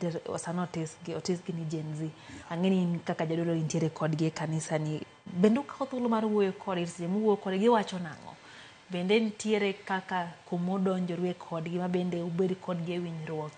leader sano otisgi otisgi ni Gen Z. Ang'e ni in kaka jadolo intiere kodgi e kanisa ni bende ukawo thuolo mar wuoyo kodgi seche muwuoyo kodgi giwacho nang'o? Bende nitiere kaka kumudonjorue kodgi ma bende ubed kodgi e winjruok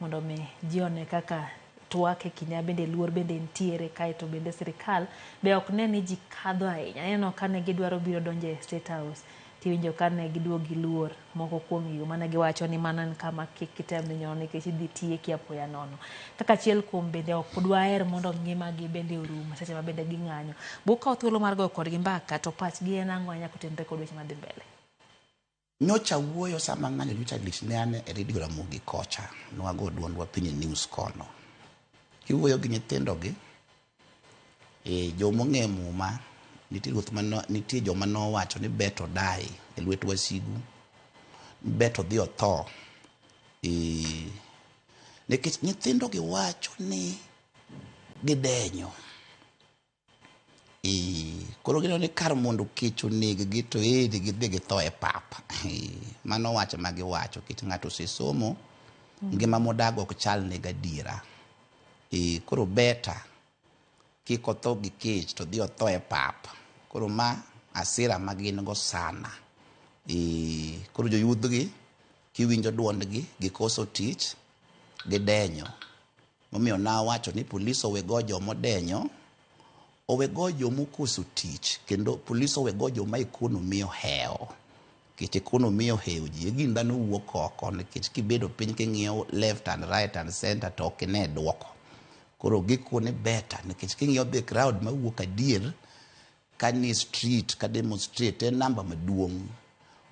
mondo mi ji one kaka twak e kinde ma bende luor bende nitiere kaeto bende sirikal be ok ne ni ji kadho ahinya. Aneno ka ne gidwaro biro donjo e State House tiwinjo ka ne giduogo gi luor moko kuom gigo mane giwacho ni mano en kama kik item dhi nyono nikech idhi tieki apoya nono. Kaka achiel kuom bende ok dwaher mondo ngimagi bende orum seche ma bende ging'anyo. Bukawo thuolo mar goyo kodgi mbaka to pachgi en ang'o ahinya kotenore kod weche madhi mbele. Nyocha wuoyo sama ng'anyo nyocha lich ne an e redio Ramogi kocha nwago duondwa piny e news kono. Kiwuoyo gi nyithindo gi e jomong'e muma nitie ruoth mano nitie joma nowacho ni better die e lwet wasigu better odhi otho e, nikech nyithindo gi wacho ni gidenyo e, koro gineno ni kar mondo kech oneg-gi to eri gidhi githo e pap e, mano wach ma giwacho nikech ng'ato osesomo ngima modago ok chal ne gadiera e, koro better kik otho gi kech to dhi otho e pap koro ma asira ma gin go sana e, koro joyouth gi kiwinjo duondgi gikoso tich gidenyo momiyo nawacho ni polis owe go jomodenyo owe go jomokoso tich kendo polis owe go joma economy ohewo nikech economy ohewo ji e gin dhano wuok oko nikech kibedo piny king'iyo left and right and center to ok ine duoko koro gikone better nikech king'iyo the crowd mawuok adier kanie street ka demonstrate en namba maduong'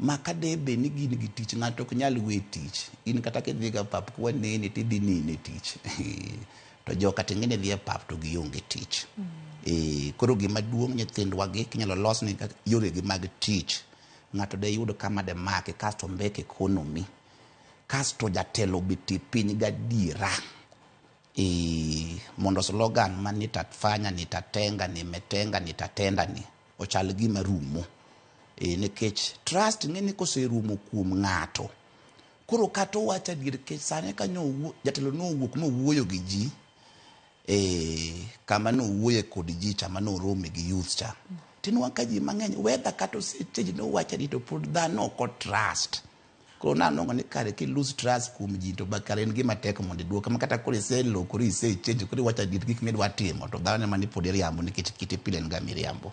ma ka de bed ni gin gi tich ng'ato ok nyal we tich in kata kidhi ga pap kwaneni tidhi nine tich to joka to ing'e ni dhi e pap to gionge tich e, koro gima duong' nyithindwa gi kinyalo losni yoregi mag tich ng'ato de yud kama de maki kasto mbek economy kasto jatelo betie piny gadiera e, mondo slogan ma nitafanya nitatenga nimetenga nitatenda ni ochal gima rumo e, nikech trust ng'e ni koserumo kuom ng'ato koro kata owacho adier nikech sani ka jatelo nowuok mowuoyo gi ji e, kama nowuoye kod ji cha manorome gi youth cha tinwang'o ka ji mang'eny whether kata osechange nowacho adier to pod dhano ok o trust koro nanwang'o ni kare ki lose trust kuom ji to kare en gima tek mondo iduoke ma kata koro iselokori isechange koro iwacho adier gik midwa timo to dhano ema ni pod iriambo nikech kite pile en ga miriambo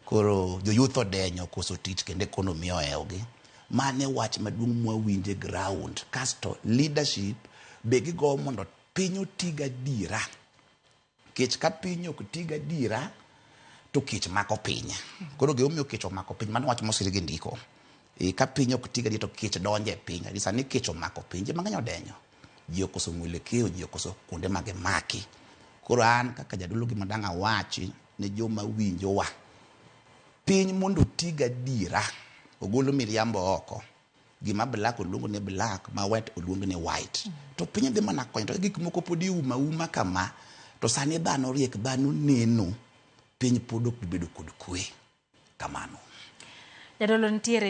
koro joyouth odenyo koso tich kendo economy ohewogi mane wach maduong' mwawinje ground kasto leadership be gigo mondo piny oti gadiera kech ka piny ok ti gadiera to kech mako piny koro gimomiyo kech omako piny mano wach mosir gi ndiko e, ka piny ok ti gadiera to kech donjo e piny adi sani kech omako piny ji mang'eny odenyo ji okoso mwelekeo ji okoso kuonde ma gimaki koro an kaka jadolo gima dang' awachi ne joma winjowa piny mondo oti gadiera ogol miriambo oko gima black oluongo ni black ma white oluong ni white to piny dhi mana konyo to gik moko pod iumo auma kama to sani dhano riek dhano neno piny pod ok bi bedo kod kwe kamano Jadolo nitiere